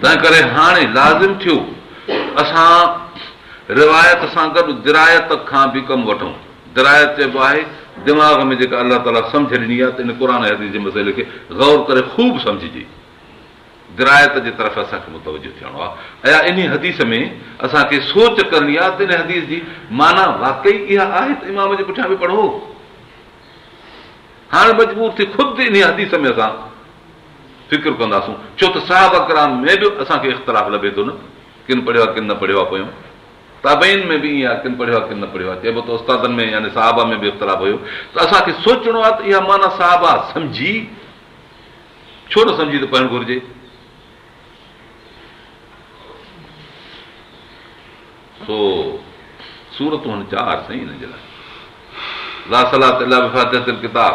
تنهن ڪري هاڻي لازم ٿيو ته اسان روايت سان گڏ درايت کان به ڪم وٺون. درايت چئبو آهي دماغ ۾ جيڪا الله تعاليٰ سمجهه ڏني آهي ته ان قرآن ۽ حديث جي مسئلي کي غور ڪري خوب سمجهجي. درايت جي طرف اسان کي متوجه ٿيڻو آهي يا انهي حديث ۾ اسان کي سوچ ڪرڻي آهي ته ان حديث جي معنيٰ واقعي اها آهي ته امام جي پٺيان به پڙهو. هاڻ مجبور ٿي خود انهي حديث ۾ اسان فڪر ڪنداسون ڇو ته صحابه ڪرام ۾ به اسان کي اختلاف لڀي ٿو نه ڪن پڙهيو آهي ڪن نه پڙهيو آهي پويون تابعين ۾ به ائين آهي ڪن پڙهيو آهي ڪن نه پڙهيو آهي چئبو ته استادن ۾ يعني صحابه ۾ به اختلاف هيو ته اسان کي سوچڻو آهي ته اها معنيٰ صحابه سمجهي ڇو نه سمجهي ته پڙهڻ گهرجي. سو سورتون هن چار سائين ان جي لاء لا صلاة الا بفاتحة الڪتاب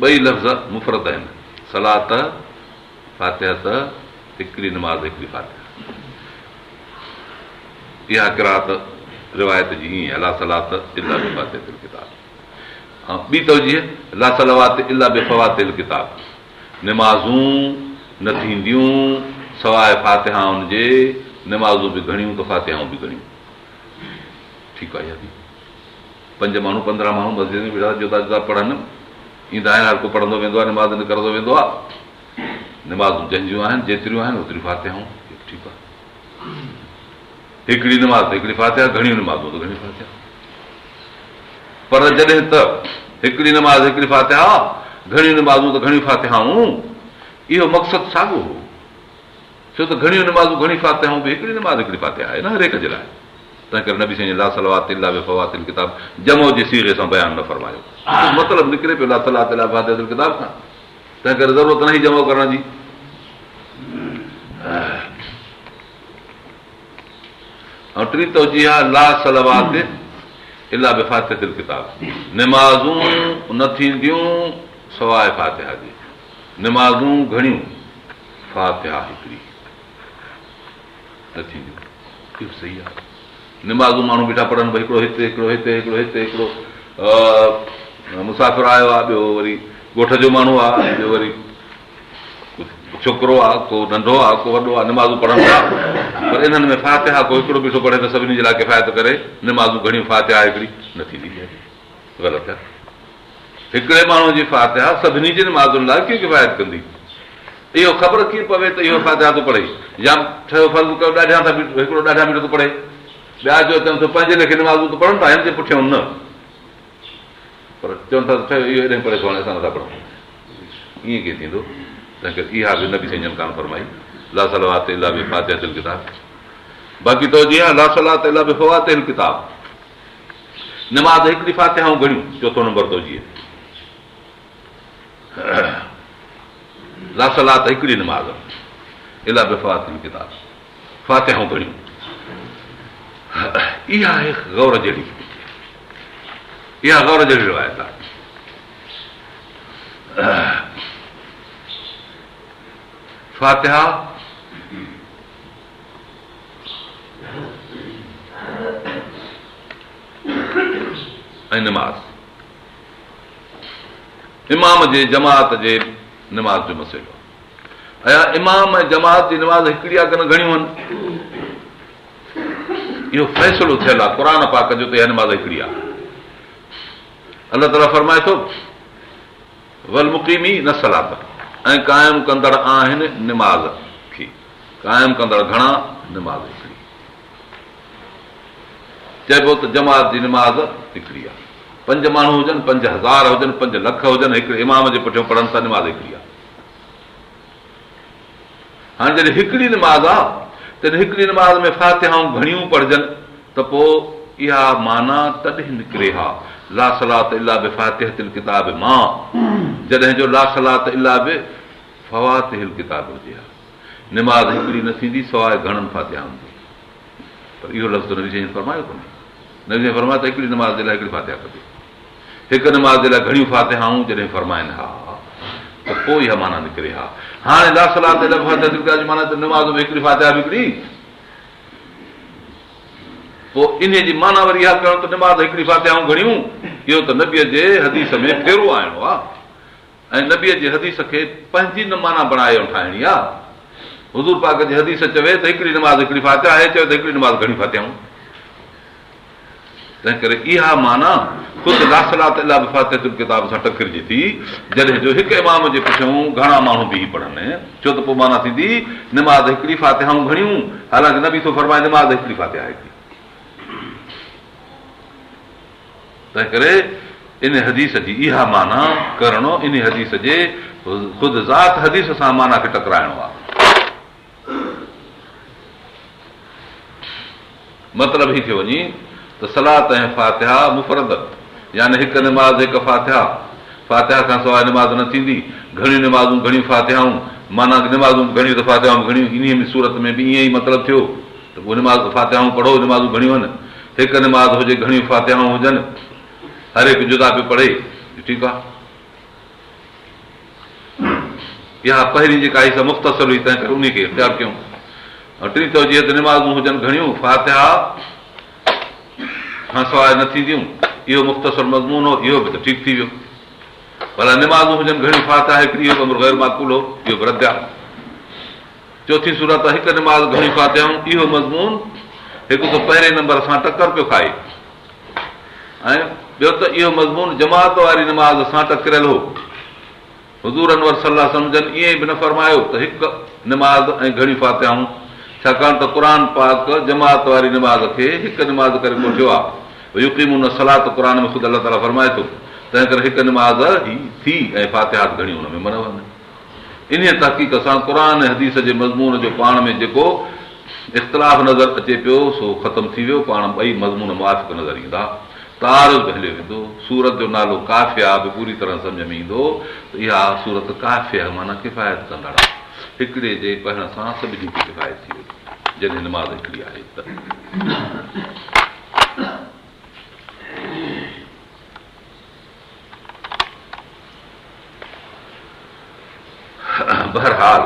ٻئي لفظ مفرد آهن صلاة فاتحة هڪڙي نماز هڪڙي فاتحه اها قرات روايت جي ائين لا صلاة الا بفاتحة الڪتاب ٻي توجيه لا صلوات الا بفواتح الڪتاب نمازون نه ٿينديون سواء فاتحائن جي، نمازون به گهڻيون ته فاتحائون به گهڻيون. ٺيڪ آهي اها به. پنج ماڻهو 15 ماڻهو مسجد ۾ بيٺا جدا جدا پڙهن ايندا آهن هر ڪو پڙهندو ويندو آهي نماز نڪرندو ويندو آهي نمازون جنهن جون آهن جيتريون آهن اوتريون فاتحائون ٺيڪ آهي هڪڙي نماز ته هڪڙي فاتحه، گهڻيون نمازون ته گهڻيون فاتحه. پر جڏهن ته هڪڙي نماز هڪڙي فاتحه، گهڻيون نمازون ته گهڻيون فاتحائون، اهو مقصد ساڳو هو. ڇو ته گهڻيون نمازون گهڻيون فاتحائون به هڪڙي نماز هڪڙي فاتحه آهي نه هر هڪ جي لاء. تنهن ڪري نبي سائين لا صلوات الا بفواتح الڪتاب جمع جي صيغي سان بيان نه فرمايو. مطلب نڪري پيو لا صلوات الا بفاتحة الڪتاب کان. تنهن ڪري ضرورت نه هئي جمع ڪرڻ جي. ۽ ٽين توجيه آهي لا صلوات الا بفاتحة الڪتاب نمازون نه ٿينديون سواء فاتحه جي نمازون گهڻيون فاتحه هڪڙي نه ٿينديون اهو صحيح آهي نمازون ماڻهو بيٺا پڙهن ڀئي هڪڙو هتي هڪڙو هتي هڪڙو هتي هڪڙو مسافر آيو آهي ٻيو وري ڳوٺ جو ماڻهو آهي ٻيو وري ڇوڪرو آ، ڪو ننڍو آ، ڪو وڏو آ، نمازون پڙهن ٿا، پر انهن ۾ فاتحه ڪو هڪڙو بيٺو پڙهي ته سڀني جي لاء ڪفايت ڪري، نمازون گهڻيون فاتحه هڪڙي نه ٿيندي. غلط آ. هڪڙي ماڻهو جي فاتحه سڀني جي نمازن لاء ڪيئن ڪفايت ڪندي؟ اهو خبر ڪيئن پوي ته اهو فاتحه ٿو پڙهي يا ٺهيو فرض ڪيو ڏاڍيان ٿا بيٺو هڪڙو ڏاڍيان بيٺو ٿو پڙهي ٻيا جو اچن ٿو پنهنجي ليکي نمازون ته پڙهن ٿا هن جي پٺيان نه پر چون ٿا ته ٺهيو اهو هيڏانهن پڙهي ٿو هاڻي اسان نٿا پڙهون. ائين ڪيئن ٿيندو؟ تنهنڪري اها به نبي سائين جن ڪانه فرمائي، لا صلوات الا بفاتحة الڪتاب. باقي توجيه آهي لا صلوات الا بفواتح الڪتاب. نماز هڪڙي فاتحائون گهڻيون، چوٿون نمبر توجيه. لا صلوات هڪڙي نماز الا بفواتح الڪتاب. فاتحائون گهڻيون. اها آهي غور جهڙي اها غور جهڙي روايت آهي. فاتحه ۽ نماز امام جي جماعت جي نماز جو مسئلو آيا امام ۽ جماعت جي نماز هڪڙي آهي ڪين گهڻيون آهن اهو فيصلو ٿيل آهي قرآن پاڪ جو ته اها نماز هڪڙي آهي الله تعاليٰ فرمائي ٿو والمقيمين الصلاة ۽ قائم ڪندڙ آهن نماز کي قائم ڪندڙ گهڻا نماز هڪڙي چئبو ته جماعت جي نماز هڪڙي آهي پنج ماڻهو هجن 5000 هجن 5 لک هجن هڪڙي امام جي پٺيان پڙهن ٿا نماز هڪڙي آهي هاڻي جڏهن هڪڙي نماز آ تڏهن هڪڙي نماز ۾ فاتحائون گهڻيون پڙهجن ته پوء اها معنيٰ تڏهن نڪري ها لا صلاة الا بفاتحة الڪتاب مان جڏهن جو لا صلاة الا بفواتح الڪتاب هجي ها نماز هڪڙي نه ٿيندي سواء گهڻن فاتحائن جي پر اهو لفظ نبي سائين فرمايو ڪونهي نبي سائين فرمايو ته هڪڙي نماز جي لاء هڪڙي فاتحه کپي هڪ نماز جي لاء گهڻيون فاتحائون جڏهن فرمائن ها ته پوء اها معنيٰ نڪري ها. هاڻي لا صلاة الا بفاتحة الڪتاب جي معنيٰ ته نماز ۾ هڪڙي فاتحه به هڪڙي. پوء انهيء جي معنيٰ وري اها ڪرڻ ته نماز هڪڙي فاتحائون گهڻيون، اهو ته نبيء جي حديث ۾ ڦيرو آڻڻو آهي ۽ نبيء جي حديث کي پنهنجي نه معنيٰ بڻائي ۽ ٺاهڻي آهي. حضور پاڪ جي حديث چوي ته هڪڙي نماز هڪڙي فاتحه آهي، چوي ته هڪڙي نماز گهڻيون فاتحائون. تنهن ڪري اها معنيٰ خود لا صلاة الا بفاتحة الڪتاب سان ٽڪرجي ٿي، جڏهن جو هڪ امام جي پٺيون گهڻا ماڻهو بيهي پڙهن، ڇو ته پوء معنيٰ ٿيندي نماز هڪڙي فاتحائون گهڻيون، حالانڪه نبي ٿو فرمائي نماز هڪڙي فاتحه هڪڙي. تنهن ڪري ان حديث جي اها معنيٰ ڪرڻ ان حديث جي خود ذات حديث سان معنيٰ کي ٽڪرائڻو آهي. مطلب هي ٿيو وڃي ته صلات ۽ فاتحه مفرد يعني هڪ نماز هڪ فاتحه، فاتحه کان سواء نماز نه ٿيندي، گهڻيون نمازون گهڻيون فاتحائون، معنيٰ نمازون به گهڻيون ته فاتحائون به گهڻيون، انهيء ۾ صورت ۾ به ائين ئي مطلب ٿيو ته پوء نماز فاتحائون پڙهو نمازون گهڻيون آهن، هڪ نماز هجي گهڻيون فاتحائون هجن هر هڪ جدا پيو پڙهي ٺيڪ آهي. اها پهرين جيڪا هئي سا مختصر هئي تنهن ڪري انهي کي اختيار ڪيون ۽ ٽين توجيهه ته نمازون هجن گهڻيون فاتحه کان سواء نه ٿينديون اهو مختصر مضمون هو اهو به ته ٺيڪ ٿي ويو ڀلا نمازون هجن گهڻيون فاتحه هڪڙي اهو به امر غير معقول هو اهو به رد آهي چوٿين صورت هڪ نماز گهڻيون فاتحائون اهو مضمون هڪ ته پهرين نمبر سان ٽڪر پيو کائي ۽ ٻيو ته اهو مضمون جماعت واري نماز سان ٽڪريل هو. حضور انور صلي الله عليه وسلم جن ائين به نه فرمايو ته هڪ نماز ۽ گهڻيون فاتحائون، ڇاڪاڻ ته قرآن پاڪ جماعت واري نماز کي هڪ نماز ڪري ڪوٺيو آهي. ويقيمون الصلوة قرآن ۾ خود الله تعاليٰ فرمائي ٿو، تنهنڪري هڪ نماز ئي ٿي ۽ فاتحات گهڻيون ان ۾ منع آهن. انهيء تحقيق سان قرآن ۽ حديث جي مضمون جو پاڻ ۾ جيڪو اختلاف نظر اچي پيو، سو ختم ٿي ويو. پاڻ ٻئي مضمون موافق نظر ايندا. تعارض به هليو ويندو. سورت جو نالو ڪافيه به پوري طرح سمجهه ۾ ايندو ته اها سورت ڪافيه معنيٰ ڪفايت ڪندڙ آهي. هڪڙي جي پڙهڻ سان سڀني کي ڪفايت ٿي وئي، جڏهن نماز هڪڙي آهي ته. بهرحال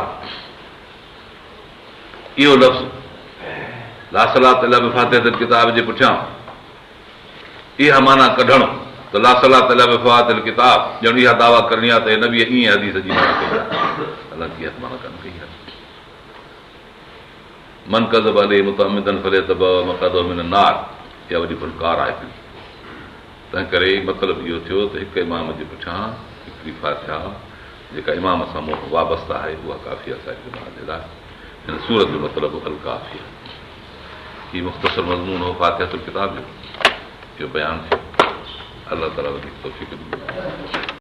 اهو لفظ لا صلاة الا بفاتحة الڪتاب جي پٺيان اها معنيٰ ڪڍڻ ته لا صلاة الا بفواتحة الڪتاب ڄڻ اها دعويٰ ڪرڻي آهي ته نبيء ائين حديث جي معنيٰ ڪئي آهي، حالانڪه اها معنيٰ ڪانه ڪئي آهي. من ڪذب علي متعمدا فليتبوأ مقعده من النار اها وڏي ڦلڪار آهي هڪڙي. تنهنڪري مطلب اهو ٿيو ته هڪ امام جي پٺيان هڪڙي فاتحه جيڪا امام سان وابسته آهي اها ڪافي آهي ساري جماعت جي لاء. هن سورت جو مطلب هو الڪافيه. هي مختصر مضمون هو فاتحة الڪتاب جو. اهو بيان ٿيو. الله تعاليٰ وڌيڪ توفيق ڏيندو.